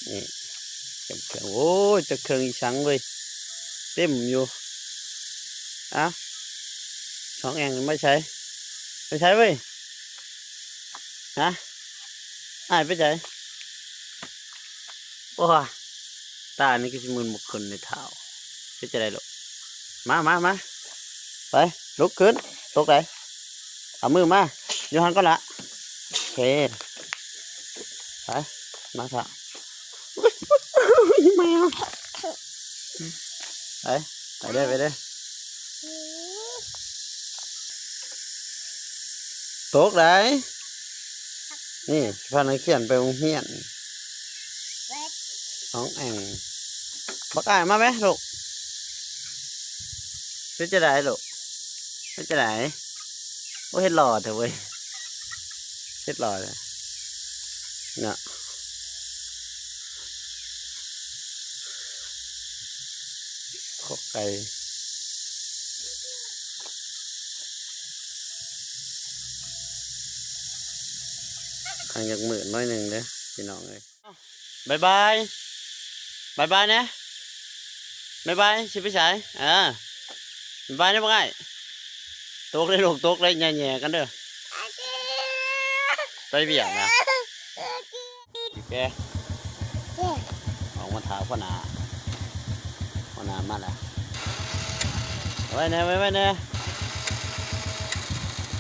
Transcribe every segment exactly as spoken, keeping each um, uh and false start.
นี่ เก็บเครื่อง โอ้ย เก็บเครื่องอีสังเว้ย เต็มอยู่ อ่ะ สองแอ่งไม่ใช่ ไม่ใช่เว้ย ฮะ อ้ายไปใส่ โอ้ย ตานี่ก็สิมึนบ่ขึ้นในเท้า เป็นจะได้หรอก มา มา มา ไป ลุกขึ้น ตกไหน เอามือมา อยู่หันก่อนละ โอเค ไป มาเถอะ แมว ไป ไปเด้อ ไปเด้อ ตกไหน นี่ พานักเรียนไปโรงเรียน น้องแอง บักอ้ายมาไหมลูก เป็นจะไดลูก เป็นจะได โอ้ เฮ็ดหล่อเถอะเว้ย เฮ็ดหล่อเลย เนาะ ขอไก่ ทางอยากมืดหน้อยหนึ่งเด้อ พี่น้องเอ้ย บายบาย บายบายนะ บายบาย สิไปไส เออ บายบายนะบักอ้าย ตกเลยลูก ตกเลย แหย่ๆกันเด้อ ไปเวียกนะ แก ออกมาถามพ่อหนา พ่อหนามาแล้ว ไว้แน่ ไว้ ไว้แน่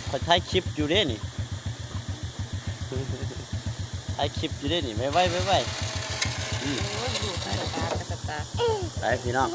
ข้อยถ่ายคลิปอยู่เด้นี่ ถ่ายคลิปอยู่เด้นี่ ไว้ ไว้ ไว้ ไว้ อืม โอ้ย ดูดสตาร์ท สตาร์ท ไปพี่น้อง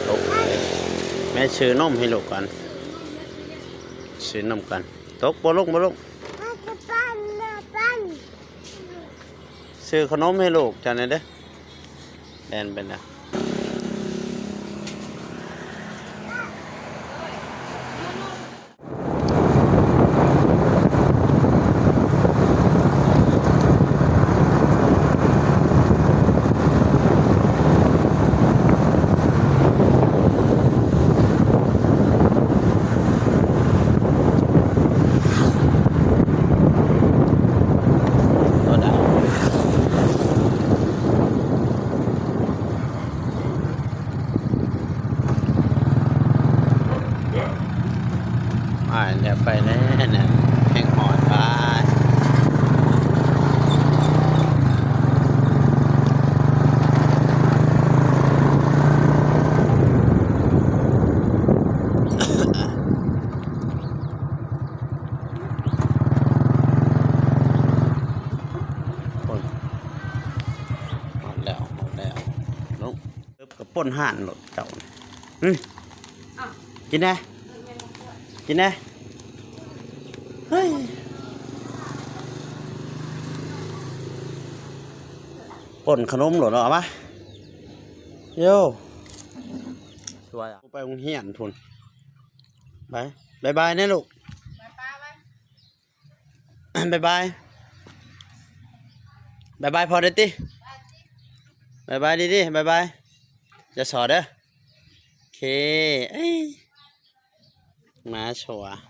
ตกเลย แม่ซื้อนมให้ลูกก่อน ซื้อนมก่อน ตกบ่ลง บ่ลง ซื้อขนมให้ลูกจ้ะเนี่ยเด้อ แล่นไปนะ อ่า เดี๋ยวไปแล้วนะ แห่งหอดไป โอ้ย หมดแล้ว หมดแล้ว ลง เอิบกับป้นห่านโลดเจ้านี่ อืม อ้าว กินแน่ กินแน่ เฮ้ย ป้นขนมโลดเนาะ เอามา โย่ สวยอะ ไปโรงเรียนพุ้น ไป บายบายนะลูก บายบาย บายบาย บายบายพอเด้อติ บายบายดีๆ บายบาย จะสอเด้อ โอเค เอ้ย มาชัวร์